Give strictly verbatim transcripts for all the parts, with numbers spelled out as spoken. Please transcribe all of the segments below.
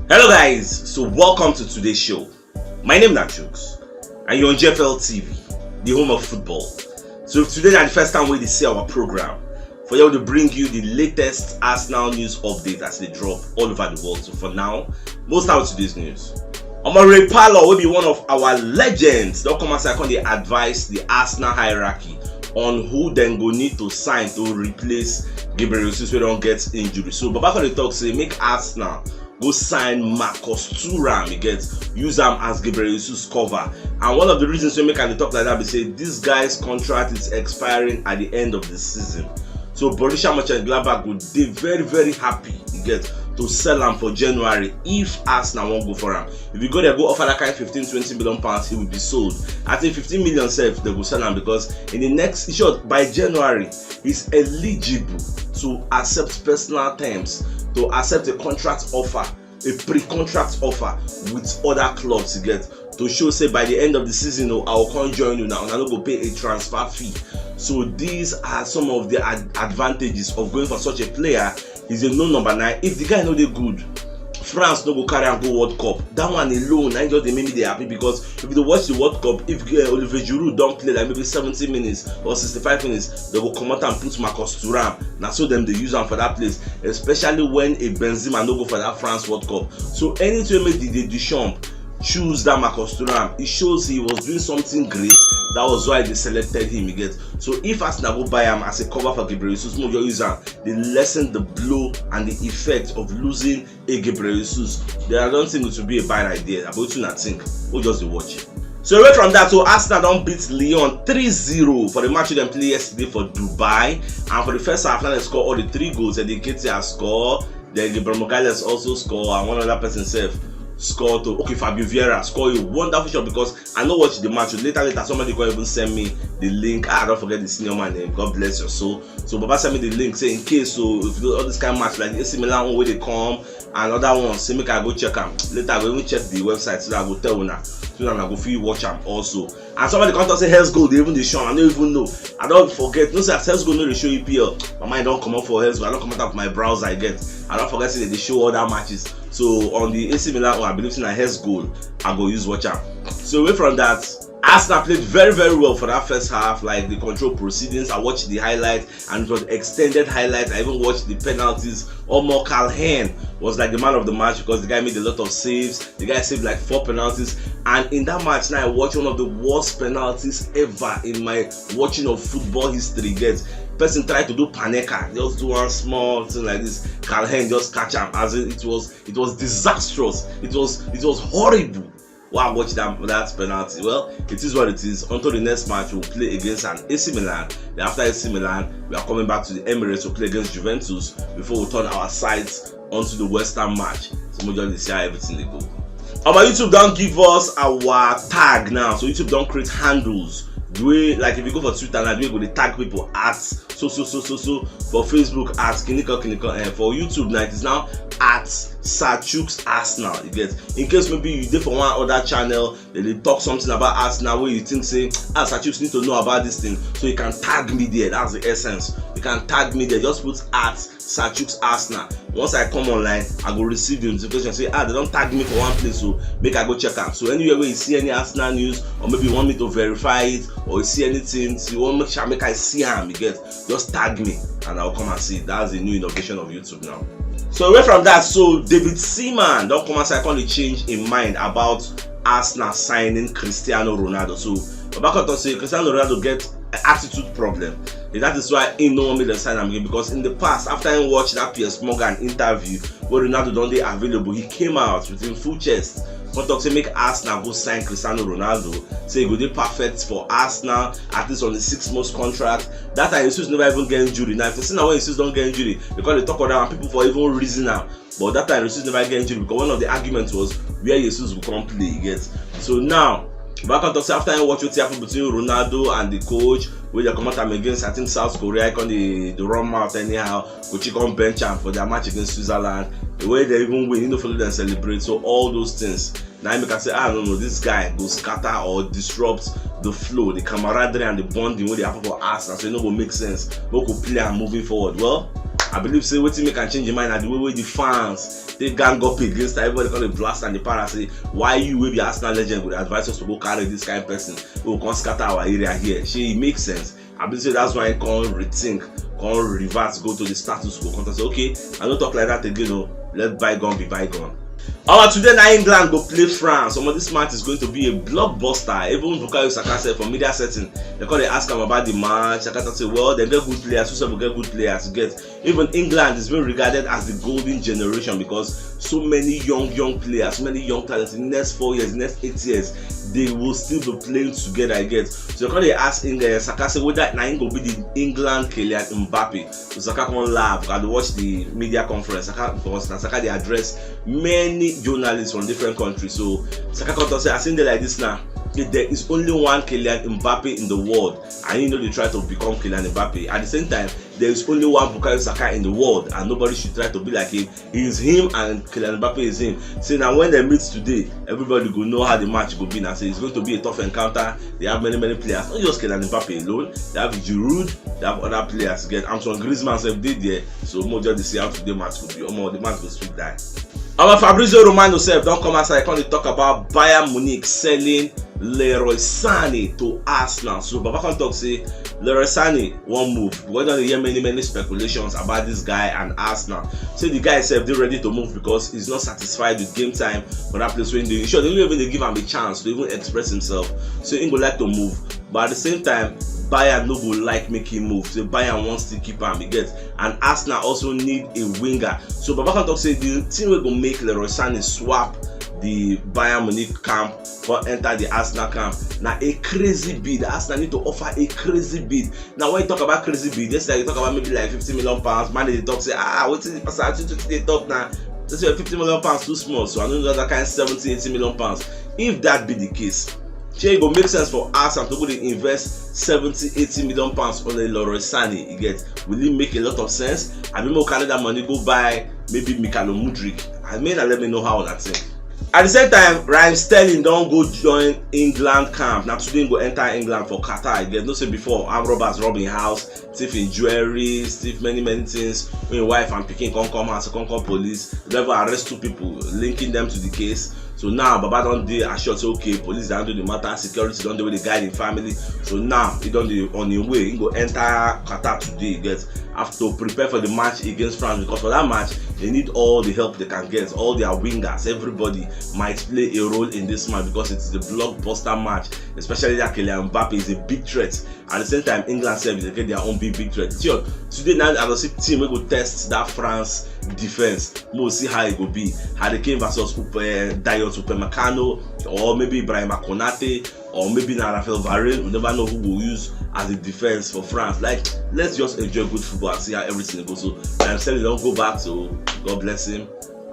Hello guys, so welcome to today's show. My name na Jukes and you're on G F L T V, the home of football. So if today na the first time wey you dey see our program, for here we dey bring you the latest Arsenal news update as they drop all over the world. So for now, we'll start with today's news. Omar Ray Parlour, wey be one of our legends, don come outside come dey advise the Arsenal hierarchy on who dem go need to sign to replace Gabriel Jesus wey don get injury. So Baba come dey talk say make Arsenal go sign Marcus Thuram, you get, use am as Gabriel Jesus cover. And one of the reasons wey make I dey talk like that be say this guy's contract is expiring at the end of the season. So Borussia Mönchengladbach go dey very, very happy, you get, to sell am for January if Arsenal wan go for am. If you go there go offer that kind fifteen, twenty million pounds, he will be sold. I think fifteen million sef, they go sell am because in the next, in short, by January, he's eligible to accept personal terms, to accept a contract offer, a pre-contract offer with other clubs, you get, to show say by the end of the season, oh, I will come join you now, and I no go pay a transfer fee. So these are some of the ad- advantages of going for such a player. He's a known number nine. If the guy no dey good, France no go carry am go World Cup. That one alone, I just dey make me dey happy because if you dey watch the World Cup, if uh, Olivier Giroud don play like maybe seventy minutes or sixty-five minutes, they go comot am put Marcus Thuram. Na so dem dey use am for that place, especially when a Benzema no go for that France World Cup. So anything wey make Didier Deschamps choose that Marcus Thuram, it shows he was doing something great. That was why they selected him, you get. So if Arsenal go buy am as a cover for Gabriel Jesus, make we just use am, they lessen the blow and the effect of losing a Gabriel Jesus. Then I don't think it would be a bad idea. About you not think. We'll just be watching. So away from that, so Arsenal don beat Lyon three zero for the match wey dem play yesterday for Dubai. And for the first half, now they score all the three goals. Eddie Nketiah score, then Gabriel Magalhaes also score, and one other person sef score too. Okay, Fabio Vieira score a wonderful shot because I no watch the match. Later, later, somebody go even send me the link. Ah, I don't forget the senior man name. God bless your soul. So Baba send me the link. Say in case, so if you do all this kind of match like A C Milan own wey dey come and other ones, say make I go check am. Later, I go even check the website so that I go tell una. So that I go fit watch am also. And somebody come talk say Hearts Goal dey even dey show am. I no even know. I don forget. No say as Hearts Goal no dey show E P L. My mind don comot for Hearts Goal. I don comot am for my browser, I get. I don forget say they dey show other matches. So on the A C Milan one, I believe say na Hearts Goal I go use watch am. So away from that, Arsenal played very, very well for that first half. Like, they control proceedings. I watched the highlight, and it was extended highlight. I even watched the penalties. Omar Calhan was like the man of the match because the guy made a lot of saves. The guy saved like four penalties. And in that match, now I watched one of the worst penalties ever in my watching of football history. Get, person tried to do Panenka, just do one small thing like this. Calhan just catch am. As in, it was it was disastrous. It was it was horrible. Wow, watch that that penalty. Well, it is what it is. Until the next match, we'll play against an A C Milan. Then after A C Milan, we are coming back to the Emirates to play against Juventus before we turn our sights onto the West Ham match. So we just see how everything dey go. Our YouTube don give us our tag now. So YouTube don create handles. The way, like, if you go for Twitter now, the way go dey tag people at so so so so so, for Facebook at Kiniko Kiniko, and for YouTube now it is now at Sir Chuks Arsenal. You get, in case maybe you dey for one other channel, they dey talk something about Arsenal where you think say, ah, Sir Chuks need to know about this thing, so you can tag me there. That's the essence. You can tag me there. Just put at Sir Chuks Arsenal. Once I come online, I go receive the notification say, ah, they don tag me for one place, so make I go check am. So anywhere where you see any Arsenal news, or maybe you want me to verify it, or you see anything, so you want make sure make I see am, you get, just tag me and I'll come and see it. That's the new innovation of YouTube now. So away from that, so David Seaman don come outside come dey change im mind about Arsenal signing Cristiano Ronaldo. So Baba come talk say Cristiano Ronaldo get attitude problem. And that is why he no want make dem sign am again, because in the past, after he watch that Piers Morgan interview where Ronaldo don dey available, he came out with him full chest come talk say make Arsenal go sign Cristiano Ronaldo, say he go dey perfect for Arsenal, at least on the six months contract. That time Jesus never even get injury. Now if you see now when Jesus don get injury, because they talk about that one, people for even reason am. But that time Jesus never get injury because one of the arguments was where Jesus go come play, you get. So now Baba come talk say after he watch wetin happen between Ronaldo and the coach, wey they comot am against, I think, South Korea, come dey dey run mouth anyhow. Coach come bench am for their match against Switzerland. The way they even win, he no follow them celebrate. So all those things now make I say, ah, no, no, this guy go scatter or disrupt the flow, the camaraderie and the bonding wey dey happen for Arsenal. So e no go make sense. We go play am moving forward. Well, I believe say wetin make am change im mind na the way wey the fans take gang up against am. Everybody come dey blast am, dey para say, "Why you wey be Arsenal legend go dey advise us to go carry this kind person wey go come scatter our area here?" Shey e make sense? I believe say that's why he come rethink, come reverse, go to the status quo, come say, "Okay, I no talk like that again o. Let bygone be bygone." Our today na England go play France. Omo, this match is going to be a blockbuster. Even Bukayo Saka sef for media setting, they come dey ask am about the match. Saka talk say, "Well, dem get good players. Who sef go get good players?" You get? Even England is being regarded as the golden generation because so many young, young players, so many young talents in the next four years, the next eight years, they will still be playing together, you get? So they come dey ask Eng-, eh, Saka say whether na him go be the England Kylian Mbappe. So Saka come laugh. I dey watch the media conference. Saka, because na Saka dey address many journalists from different countries. So Saka come talk say, "As im dey like this now, if there is only one Kylian Mbappe in the world, and he no dey try to become Kylian Mbappe. At the same time, there is only one Bukayo Saka in the world, and nobody should try to be like him. He is him, and Kylian Mbappe is him." Say na when they meet today, everybody go know how the match go be. Na say it's going to be a tough encounter. They have many, many players, not just Kylian Mbappe alone. They have Giroud, they have other players. Get Antoine Griezmann sef dey there. So mo just dey see how today match go be. Omo, the match go sweet die. Our Fabrizio Romano sef don come outside, come dey talk about Bayern Munich selling Leroy Sané to Arsenal. So Baba come talk say Leroy Sané wan move. We don dey hear many, many speculations about this guy and Arsenal. Say the guy sef dey ready to move because he's not satisfied with game time for that place wey he dey. In short, they no even dey give am a chance to even express himself. So he go like to move. But at the same time, Bayern no go like make him move. Say Bayern wan still keep am, you get? And Arsenal also need a winger. So Baba come talk say the thing wey go make Leroy Sané swap the Bayern Munich camp come enter the Arsenal camp na a crazy bid. Arsenal need to offer a crazy bid. Now when you talk about crazy bid, yesterday you talk about maybe like fifty million pounds. Man, they talk say, "Ah, wetin the person actually dey talk now?" They say fifty million pounds too small, so I no know that kind seventy, eighty million pounds. If that be the case, shey e go make sense for Arsenal to go dey invest seventy, eighty million pounds on a Leroy Sané? You get? Will it make a lot of sense? Abi make we carry that money go buy maybe Mykhailo Mudryk? I mean, let me know how una think. At the same time, Raheem Sterling don go join England camp. Na today he go enter England for Qatar. You get? No say before, armed robbers rob him house, thief him jewelry, thief many, many things. When him wife and pikin come come house, come call police. They even arrest two people, linking them to the case. So now Baba don dey assured say, okay, police don do the matter, security don dey wey dey guide him family. So now he don dey on him way. He go enter Qatar today, you get, have to prepare for the match against France, because for that match they need all the help they can get. All their wingers, everybody might play a role in this match because it's the blockbuster match, especially that Kylian Mbappe is a big threat. At the same time, England sef dey get their own big, big threat. See, today now I go see team wey go test that France defense. We'll see how it go be. Harry Kane versus Upe, Dayot Upamecano, or maybe Ibrahima Konate, or maybe na Raphael Varane. We never know who we'll use as a defense for France. Like, let's just enjoy good football and see how everything goes. So I'm saying, don't go back. So God bless him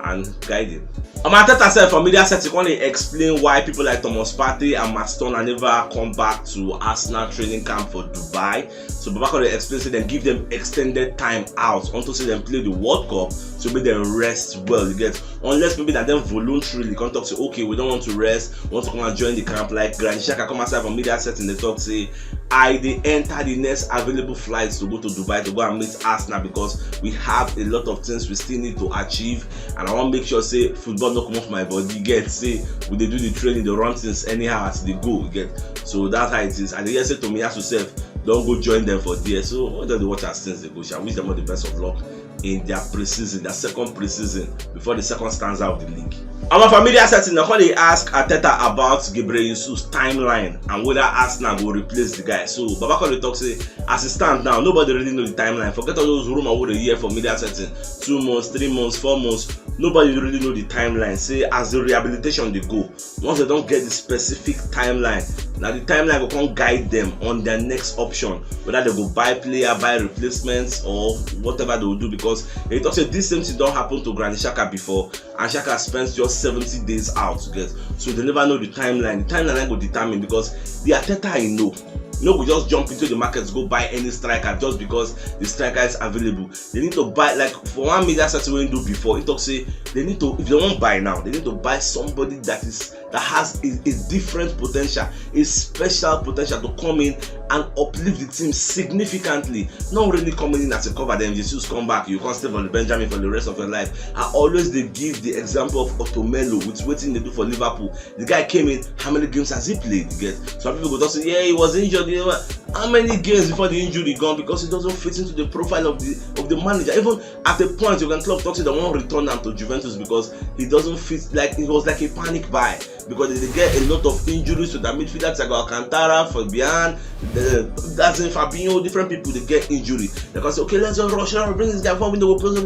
and guide him. Omo, Arteta sef for media setting come dey explain why people like Thomas Partey and Matt Turner never come back to Arsenal training camp for Dubai. So Baba come dey explain say dem give them extended time out unto say dem play the World Cup, so make dem rest well. You get? Unless maybe na dem voluntarily come talk say, "Okay, we don't want to rest, we want to come and join the camp." Like Granit Xhaka come outside for media setting, they talk say, "I dey enter the next available flights to go to Dubai to go and meet Arsenal because we have a lot of things we still need to achieve, and I wan make sure say football no comot for my body." You get? Say we dey do the training, dey run things anyhow as e dey go. You get? So that's how it is. And you hear say Tomiyasu sef don go join them for there. So we just dey watch as things dey go. Shall wish them all the best of luck in their pre-season, their second pre-season before the second stanza of the league. Our for media setting, they come dey ask Arteta about Gabriel Jesus's timeline and whether Arsenal go replace the guy. So Baba come dey talk say, as it stand now, nobody really know the timeline. Forget all those rumors wey dey hear for media setting. Two months, three months, four months. Nobody really know the timeline. Say as the rehabilitation dey go, once they don get the specific timeline, na the timeline go come guide them on their next option, whether they go buy player, buy replacements, or whatever they will do, because they talk say this same thing don happen to Granit Xhaka before, and Xhaka spent just seventy days out. You get? So they never know the timeline. The timeline na go determine, because the Arteta, you know, no go just jump into the market go buy any striker just because the striker is available. They need to buy, like, for one media setting wey he do before, he talk say they need to, if they wan buy now, they need to buy somebody that is that has a, a different potential, a special potential to come in and uplift the team significantly. Not really coming in as a cover, then Jesus come back, you can't stay for the Benjamin for the rest of your life. I always dey give the example of Otomelo with wetin he dey do for Liverpool. The guy came in, how many games has he played? You get, some people go talk say, yeah, he was injured. You know, how many games before the injury gone? Because he doesn't fit into the profile of the of the manager. Even at a point, Jurgen Klopp talk say they wan return am to Juventus because he doesn't fit. Like, he was like a panic buy because they get a lot of injuries to their midfielder, Thiago Alcantara, Fabian, the, that's in Fabinho, different people, they get injury. They can say, okay, let's just rush around, bring this guy for window, we'll close.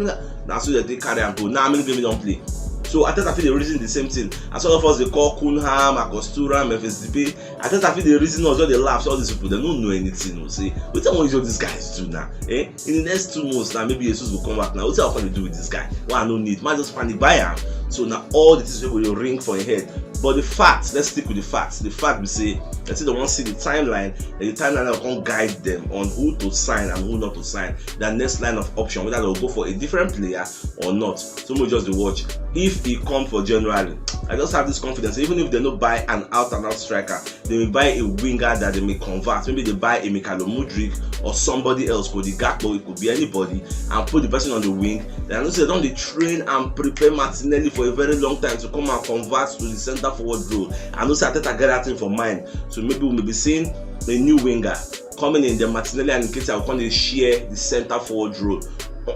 Now, so they take carry and go. Now, how many games don't play? So Arteta feel the reason the same thing. As all of us, they call Cunha, Marcus Thuram, Memphis Depay. Arteta feel the reason us just dey laugh. So all these people, they don't know anything. You see, what I want you these guys do now? Eh? In the next two months now, maybe Jesus will come back now. What I want to do with this guy? Well, I don't need. Man, just panic buy am. So now all the things people will ring for your head. But the facts, let's stick with the facts. The fact we say, let's say they want to see the timeline, and the timeline will come guide them on who to sign and who not to sign. The next line of option, whether they'll go for a different player or not. So we just dey watch. If he come for January, I just have this confidence. Even if they no buy an out and out striker, they will buy a winger that they may convert. Maybe they buy a Mykhailo Mudryk or somebody else, Cody Gakpo, it could be anybody, and put the person on the wing. Then I know say they don dey train and prepare Martinelli for a very long time to come and convert to the center forward role. I know say Arteta get that thing for mind. So maybe we may be seeing a new winger coming in. Then Martinelli and Nketiah will come dey share the center forward role,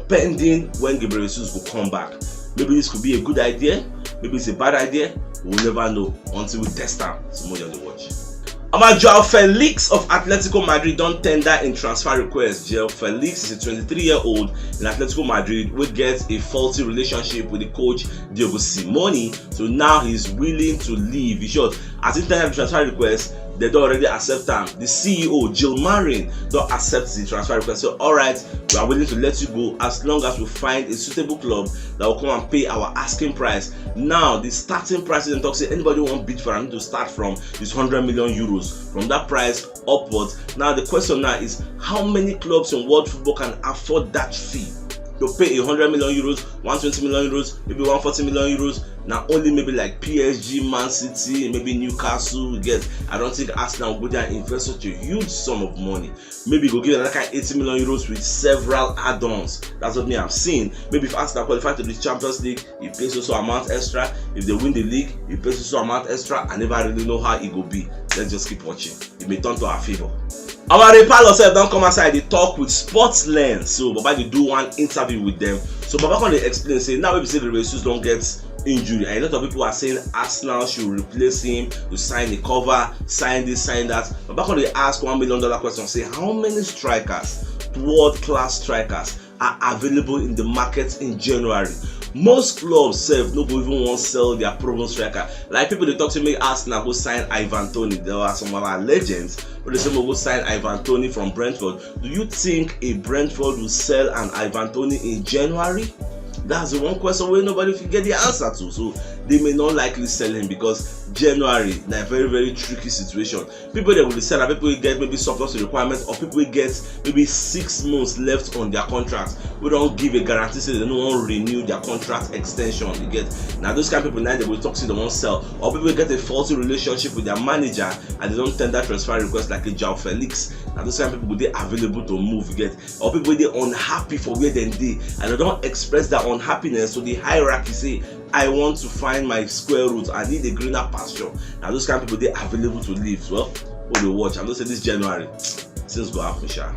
pending when Gabriel Jesus go come back. Maybe this could be a good idea. Maybe it's a bad idea. We'll never know until we test am. So more just dey watch. Omo, Joao Felix of Atletico Madrid don tender in transfer request. Joao Felix is a twenty-three-year-old in Atletico Madrid wey get a faulty relationship with the coach Diego Simeone. So now he's willing to leave. In short, as he tender the transfer request, they don already accept am. The C E O, Jill Marin, don accept the transfer request. So, all right, we are willing to let you go as long as we find a suitable club that will come and pay our asking price. Now, the starting price, dem talk say anybody wan bid for am to start from is hundred million euros. From that price upwards. Now, the question now is, how many clubs in world football can afford that fee? To pay a hundred million euros, one twenty million euros, maybe one forty million euros. Now, only maybe like P S G, Man City, maybe Newcastle. You get, I don't think Arsenal will go there and invest such a huge sum of money. Maybe go give another kind eighty million euros with several add-ons. That's what me I'm seeing. Maybe if Arsenal qualify to the Champions League, you pay so so amount extra. If they win the league, you pay so so amount extra. I never really know how it go be. Let's just keep watching. It may turn to our favor. Our Ray Parlour sef don come outside dey talk with Sports Lens. So Baba dey do one interview with them. So Baba come dey explain say now wey be say Gabriel Jesus don get injury, and a lot of people are saying Arsenal should replace him, to sign a cover, sign this, sign that. Baba come dey ask one million dollar question, say how many strikers, world class strikers, are available in the market in January? Most clubs sef no go even wan sell their proven striker. Like, people dey talk say make Arsenal go sign Ivan Toney. There are some of our legends wey dey say make go sign Ivan Toney from Brentford. Do you think a Brentford will sell an Ivan Toney in January? That's the one question wey nobody fit get the answer to. So they may not likely sell him because January na very, very tricky situation. People dem go dey sell na people wey get maybe surplus requirement, or people wey get maybe six months left on their contract, wey don give a guarantee say dem no wan renew their contract extension. You get, na those kind people na dem go talk say dem wan sell, or people wey get a faulty relationship with their manager and they don tender transfer request like a Joao Felix. Na those kind people go dey available to move. You get, or people wey dey unhappy for where dem dey and they don express their unhappiness to the hierarchy say, I want to find my square root. I need a greener pasture. Now those kind of people, they available to leave. Well, what they watch, I know say this January, things go happen, sha.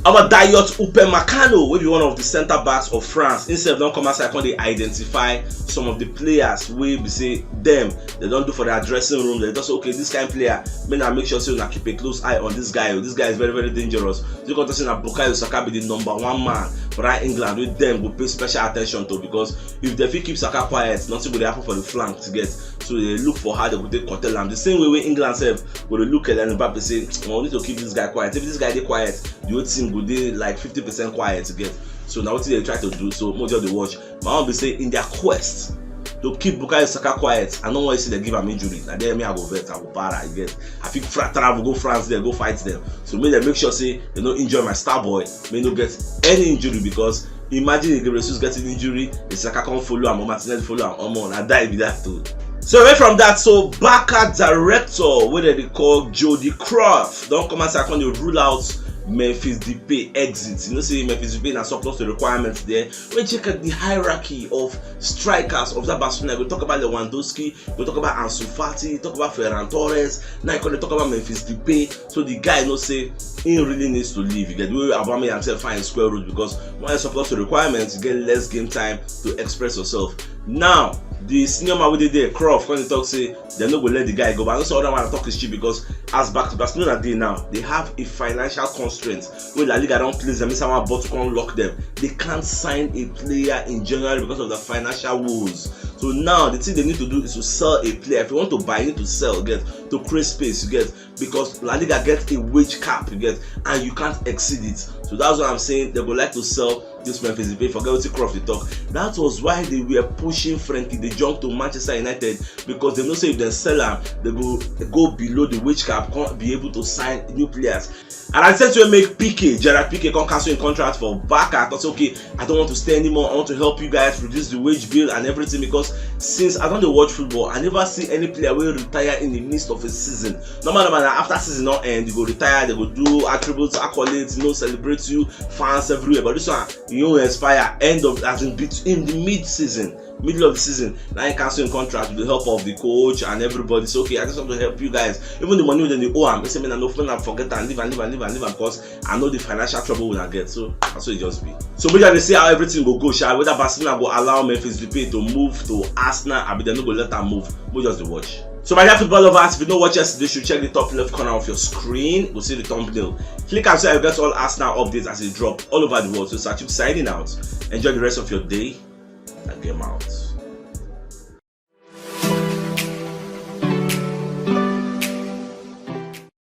Our Dayot Upamecano, wey be one of the center backs of France, himself don come outside, come dey identify some of the players wey be say dem, they don do for their dressing room. They just say, okay, this kind of player, make I make sure say una keep a close eye on this guy. Oh, this guy is very, very dangerous. You got to say na Bukayo Saka be the number one man for that England wey dem go pay special attention to, because if they fit keep Saka quiet, nothing go dey happen for the flank to get. So they look for how they go take curtail am. The same way wey England sef go dey look Kylian Mbappe say, well, we need to keep this guy quiet. If this guy dey quiet, the whole team go dey like fifty percent quiet to get. So na wetin they try to do. So mo just dey watch. My own be say in their quest to keep Bukayo Saka quiet, I no wan see dem give am injury. Na there me I go vex, I go para, you get. I fit fra- travel go France there, go fight them. So make dem make sure say they no injure my star boy, make no get any injury, because imagine if Gabriel Jesus getting injury, if Saka come follow am or Martinelli follow am, omo, na die be that too. So away from that, so Barca director, wey dem dey call Jody Croft, don come outside come dey rule out Memphis Depay exit. You know say Memphis Depay na surplus to requirements there. When you check out the hierarchy of strikers of that Barcelona, we talk about Lewandowski, we talk about Ansu Fati, talk about Ferran Torres. Now you come dey talk about Memphis Depay. So the guy know say he really needs to leave. You get the way Aubameyang sef find square root, because when you surplus to requirements, you get less game time to express yourself. Now the senior man wey dey there, Croft, come dey talk say dem no go let the guy go. But I know say other one talk is cheap, because as Bar- Barcelona dey now, they have a financial constraint wey La Liga don place them inside one bottle, come lock them. They can't sign a player in January because of the financial woes. So now the thing they need to do is to sell a player. If you want to buy, you need to sell, get, to create space, you get, because La Liga get a wage cap, you get, and you can't exceed it. So that's what I'm saying. They go like to sell this Memphis Depay. Forget what Croft dey talk. That was why they were pushing Frenkie de Jong to Manchester United, because they know say if they sell him, they go go below the wage cap, can't be able to sign new players. And I said to make P K, Gerard P K, come cancel his contract for Barca. I thought, okay, I don't want to stay anymore. I want to help you guys reduce the wage bill and everything, because since I don't dey watch football, I never see any player will retire in the midst of a season. Normal, normal, na after season not end, you go retire, they go do attributes, accolades, you know, celebrate you, fans everywhere. But this one, you know, expire end of, as in, bet- in the mid season, middle of the season, now you cancel your contract with the help of the coach and everybody. So okay, I just want to help you guys. Even the money wey dem dey owe am, they say, man, I no fit forget and leave and leave and leave and leave am, because I know the financial trouble we get. So that's what it just be. So we just see how everything go go, sha. Whether Barcelona go allow Memphis Depay to move to Arsenal, abi dem no go let am move. We just dey watch. So my dear football lovers, if you no watch yesterday, you should check the top left corner of your screen. Go see the thumbnail. Click and see how you get all Arsenal updates as they drop all over the world. So Sachib signing out. Enjoy the rest of your day. And game out.